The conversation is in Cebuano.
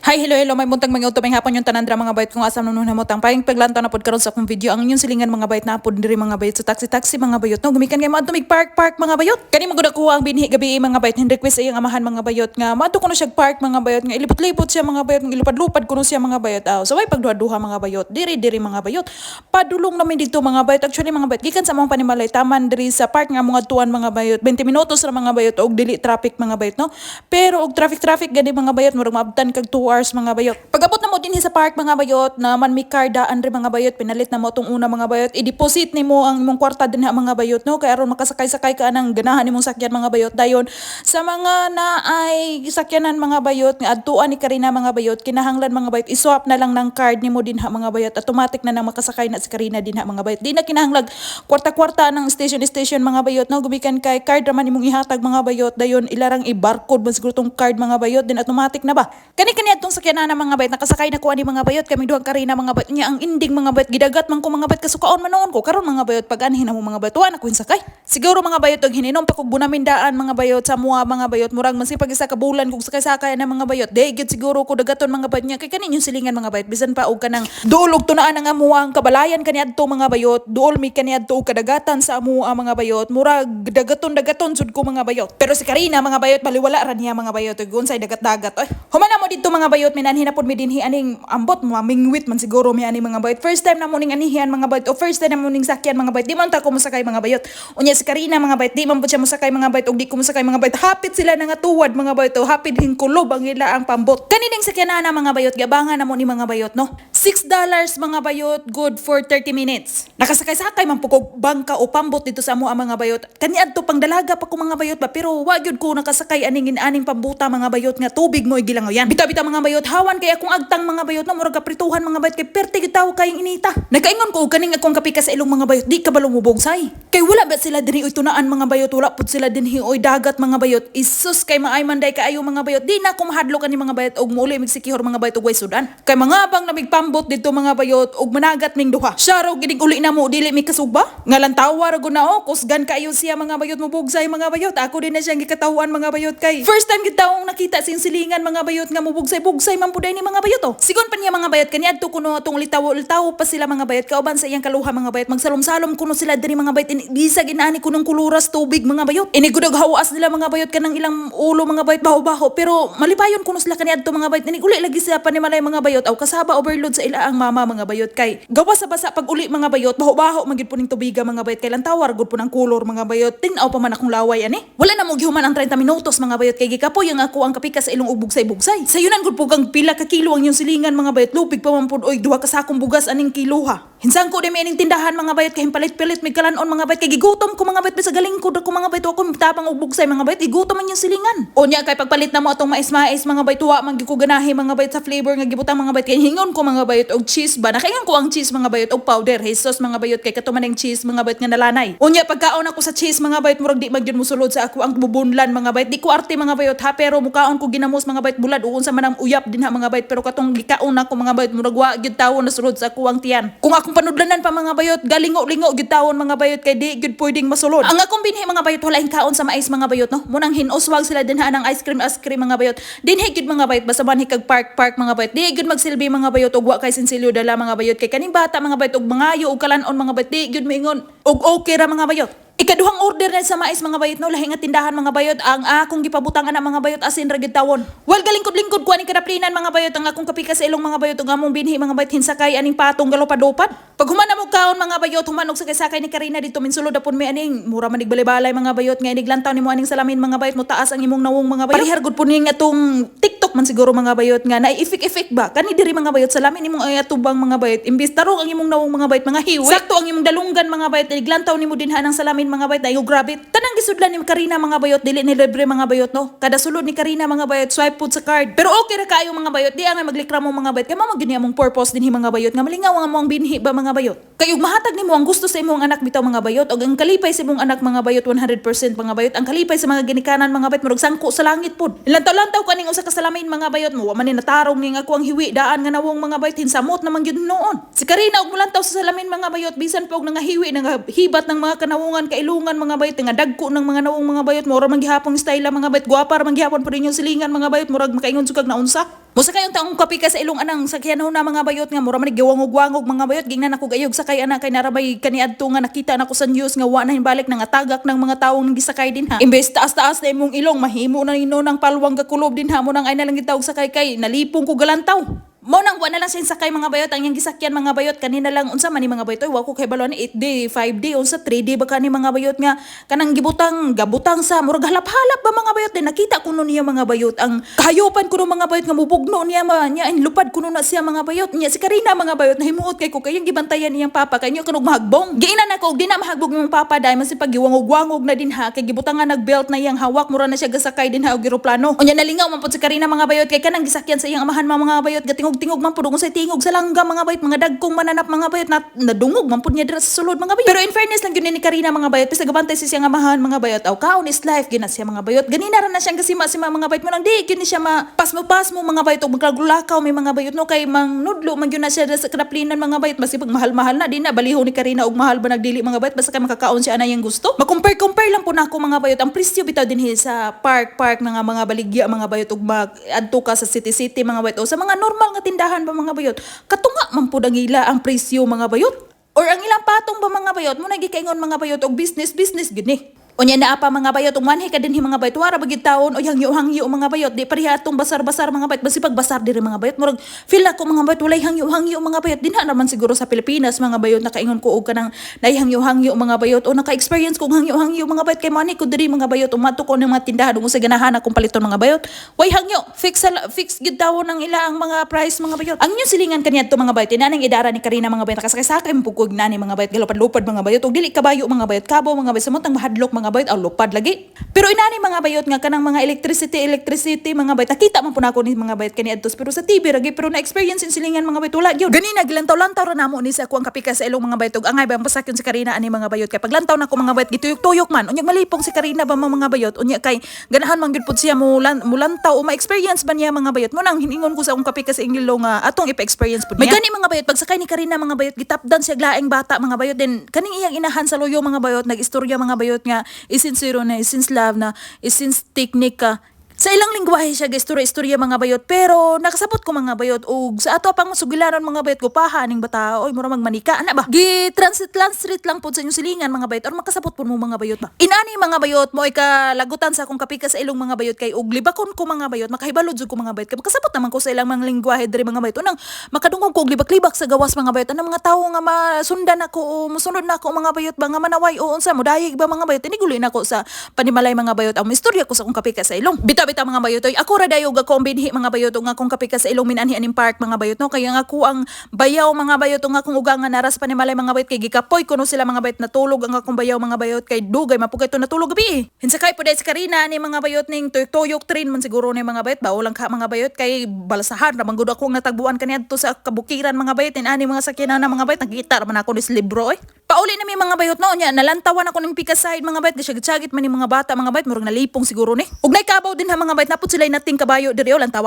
Hi, hello, hello, maayong buntag, mga maayong hapon yung tanan dira, mga bayot, kung asa nun mo tang payong paglantaw na pod karon sa akong video. Ang inyong silingan, mga bayot, na pod diri, mga bayot, sa taxi taxi, mga bayot, no, gumikan kay moadto mig park park, mga bayot. Kani magud ako ang binhi gabi, mga bayot, hin request sa iyang amahan, mga bayot, nga moadto kuno siya park, mga bayot, nga ilipot-lipot siya, mga bayot, nga ilupad-lupad kuno siya, mga bayot. Aw, so way pagduha-duha, mga bayot, diri diri, mga bayot. Padulong namin dito, mga bayot. Actually, mga bayot, gikan sa among panimalay taman diri sa park nga mga tuan, mga bayot, 20 minutos ra, mga bayot, og dili traffic, mga bayot, no. Pero og traffic traffic gani, mga bayot, murag maabtan kag 2 hours, mga bayot. Pag-abot na mo dinhi sa park, mga bayot, na man mi car daan ri, mga bayot, pinalit na mo tong una, mga bayot, i-deposit nimo ang imong kwarta dinha, mga bayot, no, kay aron makasakay-sakay ka anang ganahan nimong sakyan, mga bayot. Dayon sa mga na ay sakyanan, mga bayot, nga adtuan ni Karina, mga bayot, kinahanglan, mga bayot, i-swap na lang ng card nimo dinha, mga bayot, automatic na nang makasakay na si Karina dinha, mga bayot. Di na kinahanglag kwarta-kwarta ng station station, mga bayot, no, gumikan kay card raman imong ihatag, mga bayot. Dayon ilarang i-barcode man siguro tong card, mga bayot, din automatic na ba. Kani kani atong sakyanan mga bayot, nakasakay na ko ani, mga bayot, kami duhang Karina, mga bayot. Nya ang ending, mga bayot, gidagat man ko, mga bayot, kasukaon man noon ko karon, mga bayot. Pag anhin na mo, mga bayot, wa na ko sakay siguro, mga bayot, og hininom pa kog bunamin daan, mga bayot, sa mua, mga bayot, murag masipag isa ka bulan kog sakay-sakay na, mga bayot, di gyud siguro ko dagaton, mga bayot. Nya kay kani yung silingan, mga bayot, bisan pa og kanang duol og tunaan ang amuang kabalayan kaniadto, mga bayot, duol mi kaniadto og kadagatan sa amua, mga bayot, murag dagaton dagaton jud ko, mga bayot. Pero si Karina, mga bayot, baliwala ra niya, mga bayot, ug unsay dagat-dagat oy. Human na mo didto, mga bayot, minanhin na pod mi dinhi aning ambot mamingwit man siguro mi ani, mga bayot. First time na mo ning anihian, mga bayot, o first time na mo ning sakyan, mga bayot. Di man ta ko mosakay, mga bayot. Unya si Karina, mga bayot, di man pud siya mosakay, mga bayot, ug di ko mosakay, mga bayot. Hapit sila nga tuwad, mga bayot, o hapit hingkulob ang ila ang pambot. Kanining sakyanan na, mga bayot, giabangan na mo ni, mga bayot, no. $6, mga bayot, good for 30 minutes. Nakasakay-sakay man po ko bangka o pambot dito sa amo, mga bayot. Kaniadto pang dalaga pa ko, mga bayot ba, pero wa gyud ko nakasakay aning aning pambuta, mga bayot, nga tubig mo gilangoyan. Bitaw-bitaw, mga bayot, hawan kay akong agtang, mga bayot, no, murag kaprituhan, mga bayot, kay perte gyud tawo kayong inita. Nakaingon ko og kaning akong kape ka sa ilong, mga bayot, di ka ba lumubugsay? Kay wala ba sila dinhi oy tunaan, mga bayot, wala pud sila dinhi oy dagat, mga bayot. Isus, kay maay man day kaayo, mga bayot. Di na ko mahadlok ani, mga bayot, og muuli mig Siquijor, mga bayot, og way sudan. Kay mga bang namig pambot didto, mga bayot, og managat ming duha. Siya raw ginig uli na mo, dili mi kasugba. Nga lantawa ra gud na o, kusgan kaayo siya, mga bayot, mubugsay, mga bayot. Ako din na siyang gikatawan, mga bayot, kay first time gid taong nakita sing silingan, mga bayot, nga mubugsay-bugsay man pud ni, mga bayot oh. Sigon pa niya, mga bayot, kaniadto kuno atong litawo-litawo pa sila, mga bayot, kauban sa iyang kaluha, mga bayot. Magsalom-salom kuno sila diri, mga bayot. Bisag inaani kunong kuluras tubig, mga bayot. Inigudog hawas nila, mga bayot, kanang ilang ulo, mga bayot, baho-baho, pero malipayon kuno sila kaniadto, mga bayot. Inig uli lagi sila panimalay, mga bayot, aw kasaba overload sa ila ang mama, mga bayot, kay gawas sa basa pag uli, mga bayot, baho-baho man gyud po ning tubiga, mga bayot, kay lantawar gud po ng kulor, mga bayot. Tin-aw pa man akong laway ani. Wala na mo gihuman ang 30 minutos, mga bayot, kay gikapoy ang ako ang kapika sa ilong og bugsay-bugsay. Sayunan gud po kang pila ka kilo ang iyong silingan, mga bayot, lupig pa man pud oy 2 ka sakong bugas aning kiloha. Hinsan ko di mi ining tindahan, mga bayot, kay palit-pilit mig kalanon, mga bayot, kay gigutom ko, mga bayot, bisag galing ko ko, mga bayot, ako tabang og bugsay, mga bayot, gigutom man yung silingan. Unya kay pagpalit na mo atong mais-mais, mga bayot, wa man gyud ko ganahi, mga bayot, sa flavor nga gibutang, mga bayot, kay hingon ko, mga bayot, og cheese ba, nakaingon ko ang cheese, mga bayot, og powder. Jesus, mga bayot, kay kato man ang cheese, mga bayot, nga nalanay. Unya pagkaon ako sa cheese, mga bayot, murag di magyud mosulod sa ako ang bubunlan, mga bayot. Di ko arte, mga bayot ha, pero mukaon ko ginamos, mga bayot, bulad o unsa man ang uyap dinha, mga bayot, pero katong gikaon nako, mga bayot, murag wa gyud tawon nasulod sa ako ang tiyan. Kung akong panudlanan pa, mga bayot, galingo-lingo gyud tawon, mga bayot, kay di gyud pwedeng masulod. Ang akong binhi, mga bayot, wala kaon sa mais, mga bayot, no. Munang hinuswag sila dinha ng ice cream, mga bayot. Dinhi gyud, mga bayot, basta man hikag park park, mga bayot. Di gyud magsilbi, mga bayot, og wa kay sinsilyo dala, mga bayot, kay kaning bata, mga bayot, og mangayo og kalanon, mga bayot, di gyud moingon og okay ra, mga bayot. Ikaduhang order na sa mais, mga bayot, no, lahi nga tindahan, mga bayot. Ang akong gipabutang ana, mga bayot, asin ra gyud tawon. Well, galingkod-lingkod ko aning kadaplinan, mga bayot, ang akong kapika sa ilong, mga bayot, ug among binhi, mga bayot, hinsakay aning patong galupad-lupad. Pag human na mo kaon, mga bayot, human og sakay-sakay ni Karina dito, minsulod apon mi aning mura man balay-balay, mga bayot, nga iniglantaw nimo aning salamin, mga bayot, mo taas ang imong nawong, mga bayot. Parihar gud po ning atong TikTok man siguro, mga bayot, nga na effect effect ba kani diri, mga bayot, salamin imong ay atubang, mga bayot, imbis tarong ang imong nawong, mga bayot, mga hiwi. Sakto ang imong dalunggan, mga bayot, iniglantaw nimo dinha ng salamin, mga bayot, ayo grabe. Tanang gisudlan ni Karina, mga bayot, dili ni libre, mga bayot, no. Kada sulod ni Karina, mga bayot, swipe pud sa card. Pero okay ra kaayo, mga bayot, di angay maglikramo, mga bayot, kay mao man gyud among purpose dinhi, mga bayot, nga malingaw ang among binhi ba, mga bayot. Kay ug mahatag nimo ang gusto sa imong anak bitaw, mga bayot, og ang kalipay sa imong anak, mga bayot, 100%, mga bayot, ang kalipay sa mga ginikanan, mga bayot, murag sangko sa langit pud. Lantaw-lantaw kaning usa ka salamin, mga bayot, mo wa man ni natarong ning ako ang hiwi daan nga nawong, mga bayot, hinsamot naman gyud noon. Si Karina og mulantaw sa salamin, mga bayot, bisan pa og nangahiwi, hibat ng mga kanawungan kailungan, mga bayot, nga dagko ng mga nawong, mga bayot, mura man gihapon style, mga bayot, gwapa ra man gihapon pa rin yung silingan, mga bayot, murag makaingon sukag naunsa. Musakay unta ang kape ka sa ilong anang sakyan na mga bayot nga mura man giwangog-wangog, mga bayot. Gingnan ako gayog sakay ana kay narabay kaniadto nga nakita nako sa news nga wa na hinbalik nang atagak ng mga tawong gisakay din ha. Imbes taas-taas na imong ilong, mahimo na nino ng palwang gakulob din ha mo nang ay nalang gitawag sakay kay nalipong ko galantaw. Mo nang wa na lang siya sakay, mga bayot, ang iyang gisakyan, mga bayot. Kanina lang unsa man ni, mga bayot, oy, wa ko kay balo ni 8D, 5D, unsa 3D ba kani, mga bayot, nga kanang gibutang gabutang sa murag halap-halap ba, mga bayot. Din nakita kuno niya, mga bayot, ang kahayopan kuno, mga bayot, nga mubugno niya ma niya lupad kuno na siya, mga bayot. Niya si Karina, mga bayot, nahimuot kay ko kay iyang gibantayan iyang papa kay niya kanog mahagbong. Giinan ako og di na mahagbong imong papa dahil man si pagiwangog-wangog na din ha kay gibutangan nag belt na iyang hawak, mura na siya gasakay din ha og eroplano. Unya nalingaw man pud si Karina, mga bayot, kay kanang gisakyan sa iyang amahan mga bayot gatingog-tingog man pud sa tingog sa langgam, mga bayot, mga dagkong mananap, mga bayot, na nadungog man pud niya dira sa sulod, mga bayot. Pero in fairness lang gyud ni Karina, mga bayot, basta gabantay si siyang amahan, mga bayot, aw kaon is life gina siya, mga bayot. Ganina ra na siyang gasima-sima, mga bayot, mo nang di gyud ni siya ma pasmo-pasmo, mga bayot, og magkagulakaw may mga bayot, no, kay mang nudlo man gyud na siya sa kanaplinan, mga bayot. Masipag mahal-mahal na di na baliho ni Karina og mahal ba nagdili, mga bayot, basta kay makakaon siya ana iyang gusto. Ma-compare compare lang po nako, mga bayot, ang presyo bitaw dinhi sa park park mga baligya, mga bayot, ug mag adto ka sa city city, mga bayot, o sa mga normal nga tindahan ba, mga bayot, katunga man pud ang ila ang presyo, mga bayot, or ang ilang patong ba, mga bayot. Mo nagikaingon, mga bayot, og business business gid ni. Unya naa pa, mga bayot, ug manhi ka dinhi, mga bayot, wara ba gid taon o hangyo hangyo, mga bayot, di pareha atong basar-basar, mga bayot. Basipag basar diri, mga bayot, murag feel ako, mga bayot, walay hangyo hangyo, mga bayot. Dinha naman siguro sa Pilipinas, mga bayot, nakaingon ko og kanang nay hangyo hangyo, mga bayot, o naka-experience ko og hangyo hangyo, mga bayot, kay money ko diri, mga bayot, umadto ko ng mga tindahan ug sa ganahan akong paliton, mga bayot, way hangyo, fix fix gid tawon ang ila ang mga price, mga bayot. Ang inyong silingan kaniadto, mga bayot, inanang idara ni Karina, mga bayot, nakasakay-sakay mo pud nani, mga bayot, galupad-lupad, mga bayot, ug dili kabayo, mga bayot, kabaw, mga bayot, samot ang mahadlok, mga bayot, aw lupad lagi. Pero inani, mga bayot, nga kanang mga electricity electricity, mga bayot, nakita man pud nako ni, mga bayot, kaniadto pero sa TV ra gyud, pero na experience in silingan, mga bayot, wala gyud. Ganina gilantaw-lantaw ra namo ni sa ako ang kapika sa ilong, mga bayot, ug angay ba ang pasakyon si Karina ani, mga bayot, kay paglantaw nako, mga bayot, gituyok-tuyok man. Unya malipong si Karina ba mga bayot, unya kay ganahan man gyud pud siya mulan mulantaw o ma-experience ba niya, mga bayot. Mo nang hiningon ko sa akong kapika sa ilong nga atong ipa-experience pud niya. May gani, mga bayot, pagsakay ni Karina, mga bayot, gitapdan siya glaing bata, mga bayot. Then kaning iyang inahan sa luyo, mga bayot, nag-istorya, mga bayot, nga isinsero na isins love na isins teknika sa ilang lingwahe siya ga istorya mga bayot, pero nakasabot ko, mga bayot, og sa ato pang masugilanon, mga bayot, gupaha ning bata oy, mura magmanika ana ba, gi transit transit lang pud sa inyong silingan, mga bayot, or makasabot pud mo, mga bayot ba. Inani, mga bayot, mo kalagutan sa akong kapika sa ilong, mga bayot, kay og libakon ko, mga bayot, makahibalo jud ko, mga bayot, kay makasabot naman ko sa ilang mga lingwahe diri, mga bayot. Unang makadungog ko og libak-libak sa gawas, mga bayot, anang mga tawo nga masundan ako o musunod na ako, mga bayot ba, nga manaway o unsa modayeg ba, mga bayot, tiniguli na ako sa panimalay, mga bayot, ang istorya ko sa akong kapika sa ilong. Bitaw bitaw, mga bayot, oy, ako ra dayo ako ang binhi, mga bayot, ug nga akong kapika sa ilong minanhi aning park, mga bayot, no, kaya nga ako ang bayaw, mga bayot, ug nga akong ugangan naras panimalay, mga bayot, kay gikapoy kuno sila, mga bayot. Natulog ang akong bayaw, mga bayot, kay dugay mapugay to natulog gabi eh. Hinsakay po si Karina ni, mga bayot, ning tuyok-tuyok train man siguro ni, mga bayot, bawo lang ka, mga bayot, kay balasahan ra man gud akong natagbuan kaniadto sa kabukiran, mga bayot. In ani mga sakyanan na, mga bayot, nakita ra man ako ni sa libro oy. Pauli na mi, mga bayot, no, nya nalantawan ako ng pika side, mga bayot, gasyagit-syagit man ni mga bata, mga bayot, murag nalipong siguro ni. Ug nay kabaw din ha, mga bayot, napud sila nating kabayo diri o lantawa.